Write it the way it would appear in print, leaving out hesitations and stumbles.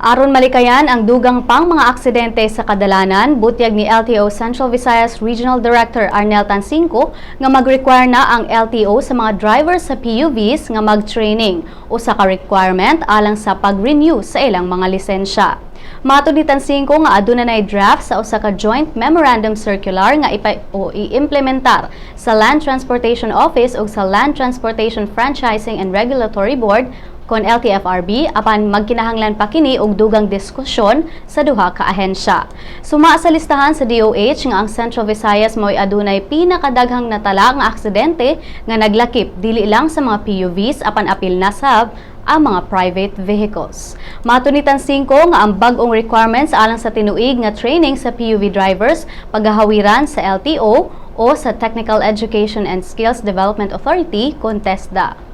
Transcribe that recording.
Aron malikayan ang dugang pang mga aksidente sa kadalanan, butyag ni LTO Central Visayas Regional Director Arnel Tancinco nga mag-require na ang LTO sa mga drivers sa PUVs nga mag-training, usa ka requirement alang sa pag-renew sa ilang mga lisensya. Matod ni Tancinco nga aduna nay draft sa usa ka joint memorandum circular nga ipa o i-implementar sa Land Transportation Office ug sa Land Transportation Franchising and Regulatory Board kon LTFRB, apan magkinahanglan pa kini og dugang diskusyon sa duha ka ahensya. Suma sa listahan sa DOH nga ang Central Visayas mo'y adunay pinakadaghang natala nga aksidente nga naglakip dili lang sa mga PUVs apan apil na sab ang mga private vehicles. Matod ni Tancinco nga ang bag-ong requirements alang sa tinuig nga training sa PUV drivers pagahawiran sa LTO o sa Technical Education and Skills Development Authority kon TESDA.